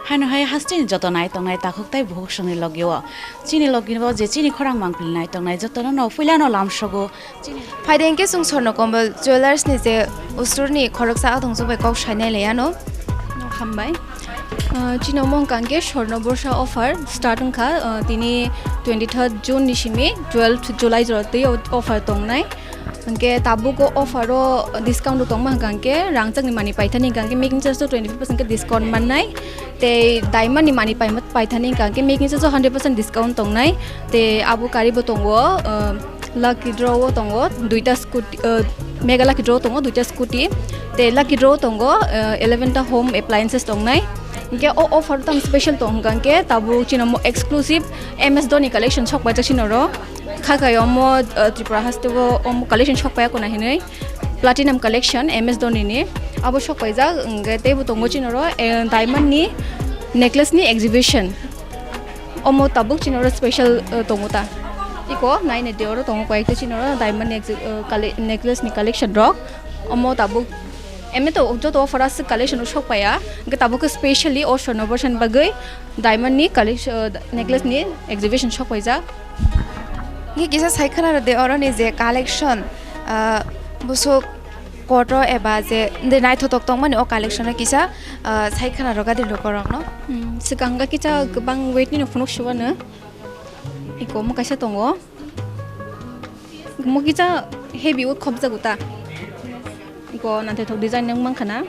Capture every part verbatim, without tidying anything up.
Haino hai hasteni joto nai tongnai takhuk tai bukhuk songni logio. Chini logio je chini khorang mangpili nai tongnai jotono no puilano lamsogo. Chini Phaide hwnkhe chwng Swarno Komal Jewellers ni je usturni khoroksa adong bai kok sainai laiano. Hambai. Ah, chini omo hwnkha hwnkhe Swarno Borsa offer start wngkha, ah, tini twenty third June ni simi twelfth July jora twi o offer tongnai. Hwnkhe tabuk o offer o discount rok tongma hwnkha hwnkhe rangchakni manwi paithani hwnkha hwnkhe making charge o twenty five percent khe discount mannai. Tei diamond ni manwi paima-, paithani hwnkha hwnkhe making charge o hundred percent discount tongnai. Tei abo karibo tongo, ah, lucky draw o tongo duita scooty, ah, mega lucky draw o tongo duita scooty. Tei lucky draw o tongo, ah, eleven ta home appliances tongnai. Hwnkhe o offer tamo special tong hwnkha hwnkhe tabuk chini omo exclusive M S Dhoni collection sokpaijak chini oro. Kha kha omo, ah, Tripura haste o omo collection sokpaiya kuna hinwi platinum collection M S Dhoni ni abo sokpaijak, hwnkhe teibo tongo chini oro, eh, diamond ni necklace ni exhibition. Omo tabuk chini oro special, eh, tongo ta. Iko nai nai de oro tongo koi ekta chini oro diamond ni exhi-, eh, colle-, necklace ni collection rok. Omo tabuk emni to joto offer aswk collection rok sokpaiya. Hwnkhe tabuk khe specially o Swarno Borsa ni bagwi diamond ni collection, eh, necklace ni exhibition sokpaijak. Hwnkhe kisa sai khwna rw de oro ni je collection, ah, busuk kotor eba je de naithotok tongmani o collection o kisa, ah, sai khwna rw gadi lukorokno. Hmm, swkang ga kisa kwbang weight ni no phunuk suwano. Iko omo kaisa tongo. Omo kisa heavy o khopjago ta. Iko naithotok design wng mankha na.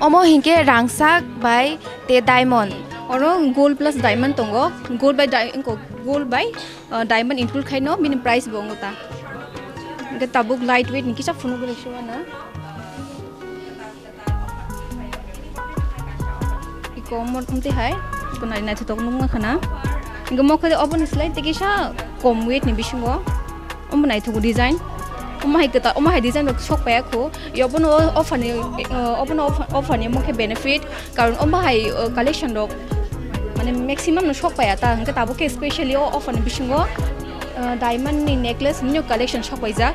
Omo hinkhe rangchak bai te diamond. Oro gold plus diamond tongo. Gold bai di-, wngkha gold bai, uh, diamond include khaino bini price bo wngo ta. Hwnkhe tabuk light weight ni kisa phunugwi rw suwano. Iko mo-, mtwi hai, iko nai-, naithotok nukma khana. Iko mokhe oboni slai tei kisa kom weight ni bisingo. Omo naithogo design. Omo hai kwtal, omo hai design rok sok paya kho. Obono offer ni, eh, obono offer, offer ni mokhe benefit. Karon omo hai, eh, collection rok mane maximum no sok paya ta. Hwnkhe tabuk khe specially o offer ni bisingo, eh, diamond ni necklace ni collection sok paijak.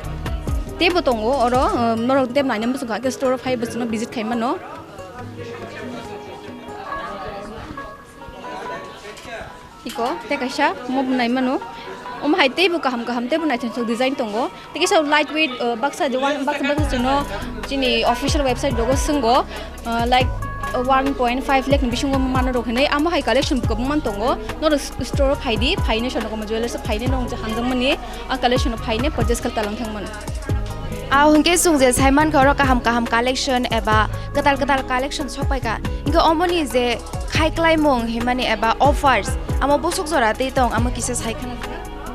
Teibo tongo oro, eh, norok tei naina muchung kha khe store o phai bwswkno visit khai mano. Iko, tei kaisa omo bo nai mano. Omo hai teibo kaham kaham teibo naithok thok design tongo. Tei kaisa light weight, uh, baksa je one, baksa baksa chwngno chini official website rogo swngo, uh, like, uh, one point five lakh ni bisingo mano rok hinwi. Amo hai collection kwbangma tongo. Norok s-, store o phaidi, phainwi Swarno Komal Jewellers o phainwi norok je hamjakmani. A collection o phaine purchase khe talang thangmano. A hwnkhe chwng je sai mankha oro kaham kaham collection eba kwtal kwtal collection sokpaikha. Hwnkhe omoni je khai klaimung himani eba offers amo bwswk jora tei tong amo kisa sai khna.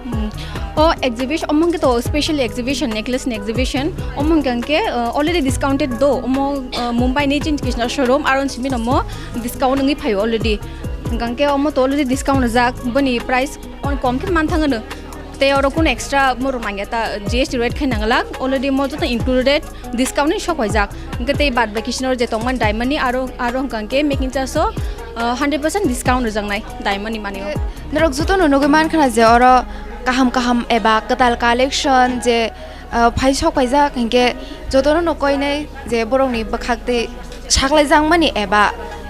Hmm. O exhibition, omo hwnkhe to special exhibition, necklace ni exhibition. Omo hwnkhe, uh, already discounted do. Omo, uh, Mumbai ni Jin Krishna showroom, aron simi no mo discount wngwi phaio already. Hwnkhe omo to already discount rijak, boni price on kom khe man thangano. Tei oro kunu extra morok nangya ta, G S T rate khai nanglak, already mo joto included, discount ni sok paijak. Hwnkhe tei bad bai khe sini oro je tongmani diamond ni aro, aro hwnkha hwnkhe making charge o, ah, hundred percent discount rwjaknai diamond ni mani o. Norok joto no nugwi mankha na je oro kaham kaham eba kwtal collection je, ah, phai sok paijak hinkhe jotono no koinai je borokni bwkhak tei saklaijakmani eba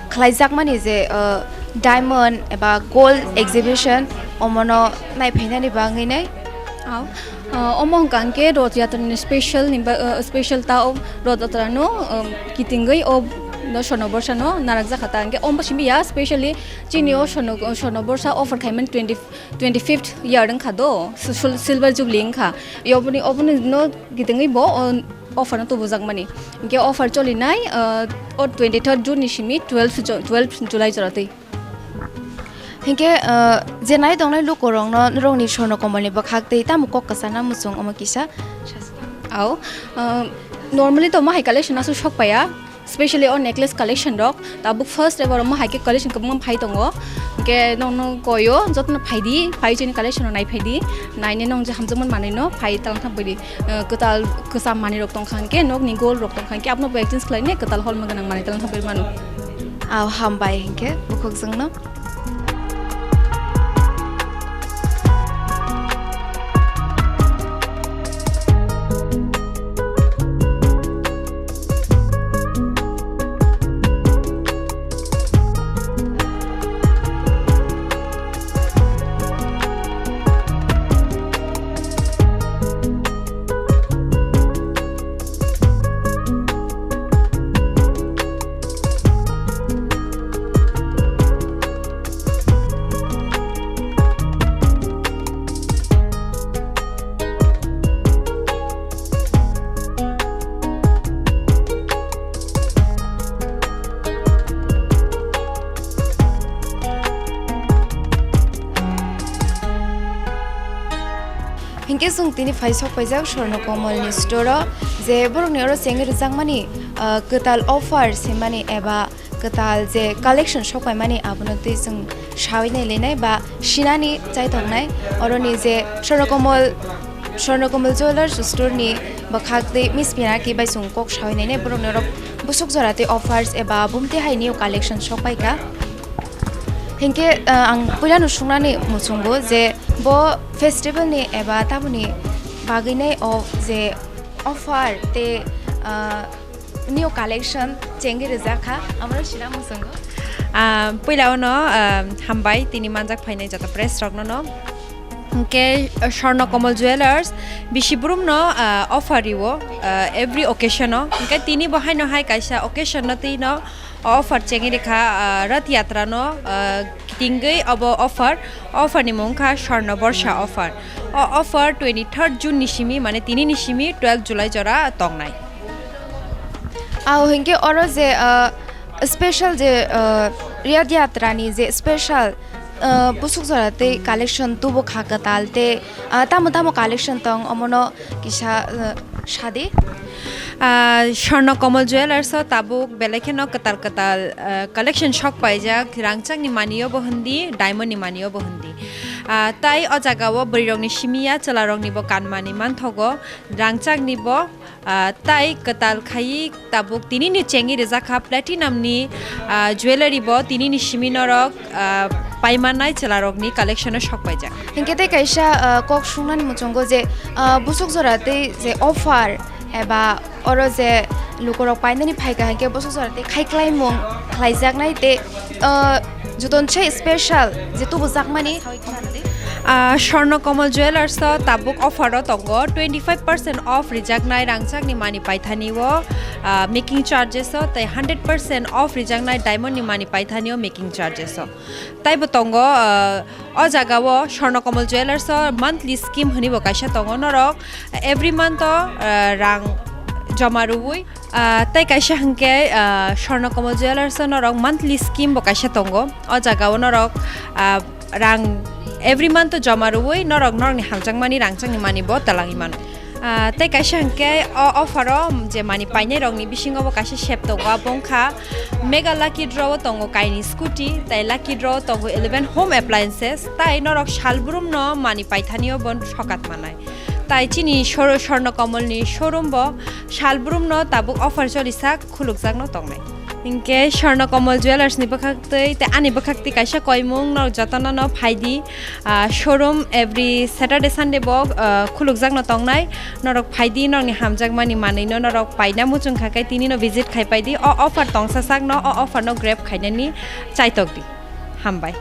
khlaijakmani je, ah, diamond eba gold exhibition omono naiphainani bagwinai. Au, ah, omo hwnkha hwnkhe Roth Yatra ni special ni ba, ah, special ta o Roth Yatra no, ah, kitingwi o no Swarno Borsa no narakjakha ta hwnkhe omo simi ya specially chini o Swarno, Swarno Borsa offer khaimani twenty twenty fifth year wngkha do, sil-, sil-, silver jubilee wngkha. Oboni, oboni no kitingwi bo, o, offer no tubujakmani. Hwnkhe offer cholinai, o, o twenty third June ni simi twelve Ju-, twelve July jora twi. Hwnkhe, o, je nai tongnai lukurokno norokni Swarno Komal ni bwkhak twi tamo kok kwchana muchung omo kisa. Au, o, normally to omo hai collection aswk sok paya. Specially o necklace collection rok, tabuk first ever omo hai khe collection kwbangma phai tongo. Hwnkhe nokno koio, jotono phaidi, phai chini collection rok nai phaidi, naine nong je hamjakmani manwino phai tang thang phaidi. Eh, kwtal kwcham manwi rok tongkha hwnkhe, nokni gold rok tongkha hwnkhe, abono bo exchange khlaine kwtal holma gwnang manwi tang thang phaidi mano. Au hambai hwnkhe bukhukjwngno. Chwng tini phai sok paijak Swarna Kamalni store-o, je borokni oro chengwi rwjakmani, ah, kwtal offer sengmani eba kwtal je collection sok paimani, abono twi chwng sawi nai lainai ba sinani chai tongnai. Oroni je Swarna Kamal, Swarna Kamal Jewellers store-ni bwkhak twi Miss Pinaki bai chwng kok sawi nainai, borokni oro bwswk jora twi offers eba bumtwi hai new collection sok paikha. Hinkhe, ah, ang puilano swngnani muchungo je bo festival ni eba taboni bagwinai o je offer tei, ah, new collection chengwi rwjak kha, amoro sina muchungo. Ah, puila ono, ah, hambai tini manjak phainai joto press rokno no. Hinkhe, ah, Swarna Kamal Jewellers bisi brumno, ah, offer rio, ah, every occasion o. Hinkhe tini bo haino hai kaisa occasion no twi no offer chengwi rikha, ah, Rath Yatra no, ah, kitingwi obo offer, offer ni mung kha Swarna Borsha offer. O offer twenty third June ni simi, mane tini ni simi twelve July jora tongnai. Ao hinkhe oro je, ah, special je, ah, Rath Yatra ni je special, ah, bwswk jora tei collection tubu kha kwtal tei, ah, tamo tamo collection tong omono kisa, ah, sadi. Ah, Swarna Kamal Jewellers o tabuk belai kheno kwtal kwtal, ah, collection sok paijak, rangchakni manio bo hindi, diamond ni manio bo hindi. Ah, tai o jaga o bwrwi rokni simi ya, chwla rokni bo kanmani manthogo, rangchakni bo, ah, tai kwtal khaiwi tabuk tinini chengwi rijak kha platinum ni, ah, jewellery bo tinini simi norok, ah, paimanai chwla rokni collection o sok paijak. Hinkhe tei kaisa, ah, kok sungnani muchungo je, ah, bwswk jora tei je offer eba oro je lukurok painani phaikha hinkhe bwswk jora tei khai klaimung khlaijaknai tei, ah, jotono se special je tubujakmani. Ah, Swarna Kamal Jewellers o tabuk offer o tongo twenty five percent off rijaknai rangchakni mani paithani o, ah, making charges o tei hundred percent off rijaknai diamond ni mani paithani o making charges o. Taibo tongo, ah, o jaga o Swarna Kamal Jewellers o monthly scheme hwnwi bo kaisa tongo, norok every month o, ah, rang joma rwui, ah, tei kaisa hwnkhe, ah, Swarna Kamal Jewellers o norok monthly scheme bo kaisa tongo. O jaga o norok, ah, rang every month o joma rwui norok norokni hamjakmani rangchakni mani bo twlangwi mano. Ah, tei kaisa hwnkhe o offer o je mani painai rokni bisingo bo kaisa sep tongo, abo wngkha Mega Lucky Draw o tongo kaini scooty, tei Lucky Draw o tongo eleven home appliances, tai norok salbrum no mani paithani o bo sokat manai. Tai chini Sor-, Swarna Kamal ni showroom bo salbrum no tabuk offer cholisak khulukjak no tongnai. Hinkhe Swarna Kamal Jewellers ni bwkhak twi tei ani bwkhak twi kaisa koimung norok jotono no phaidi, ah, showroom every Saturday, Sunday bo, ah, khulukjak no tongnai. Norok phaidi, norokni hamjakmani manwi no norok paina muchung kha khe tini no visit khai paidi. O offer tongsa sak no, o offer no grab khainani chaitok di. Hambai.